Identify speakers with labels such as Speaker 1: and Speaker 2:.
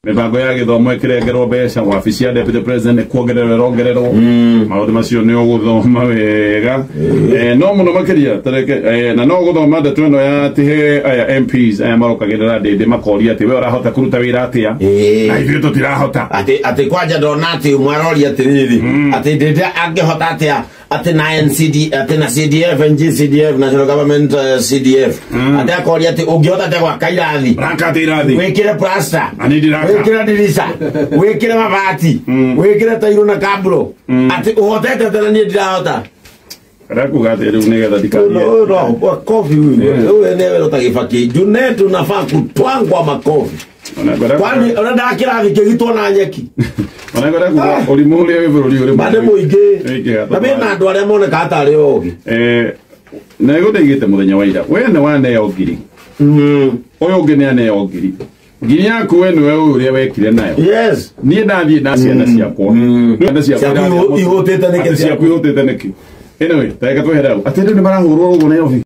Speaker 1: Mĩbango ya gĩthomo ĩkĩrengerwo mbeca, wabici ya deputy president nĩ kuongererwo ĩrongererwo. Maũndũ macio nĩ ũgũthoma wega. No mũno makĩria tareke na no ũgũthoma ndeto ĩno ya atĩ he aya MPs aya marokagĩrĩra ndĩndĩ makoria atĩ we ũrahota kũruta wĩra atĩa na ithuĩ tũtirahota.
Speaker 2: Atĩ kwanja ndona atĩ ũmwe aroria atĩrĩrĩ, atĩ ndĩndĩ angĩhota atĩa atĩ na NCD, atĩ na CDF, NGCDF, National Government CDF, atĩ akoria atĩ ũngĩhota atĩa gwaka irathi,
Speaker 1: Raka atĩ irathi,
Speaker 2: wĩkĩre plaster,
Speaker 1: na niĩ ndiraka,
Speaker 2: wĩkĩre ndirica, wĩkĩre mabati, wĩkĩre tairo na kabro, atĩ ũhotete atĩ na niĩ ndirahota.
Speaker 1: Arakuga atĩ rĩu nĩgetha ndikarie.
Speaker 2: No, no, makofi huyu. Huyu enyewe ndo Kibaki. Junet unafaa kutwangwa makofi.
Speaker 1: Ona ngwenda
Speaker 2: Kwani ũrenda kĩrathi kĩgitwo na nyeki?
Speaker 1: Ona ngwenda kuga ũrimũ ũrĩa wĩ bũrũri ũrĩ
Speaker 2: Mande mũingĩ.
Speaker 1: Mũingĩ.
Speaker 2: Na mena andũ arĩa monekaga tarĩ ogĩ.
Speaker 1: Na ĩgo ndaigĩte mũthenya wa ira, we nĩ waneo 1000, ũyũ ũngĩ nĩ aneo 1000. 1000 yaku we nĩwe ũyũ ũrĩa wekire nayo. Niĩ ndathiĩ na ciana ciakwa. Ciana ciakwa
Speaker 2: Ciaku
Speaker 1: irathiĩ
Speaker 2: ihũtĩte nĩkĩ?
Speaker 1: Atĩ ciaku ihũtĩte nĩkĩ? Anyway, tareke twehere hau atĩ rĩu nĩ marahũrwo ũguo Nairobi.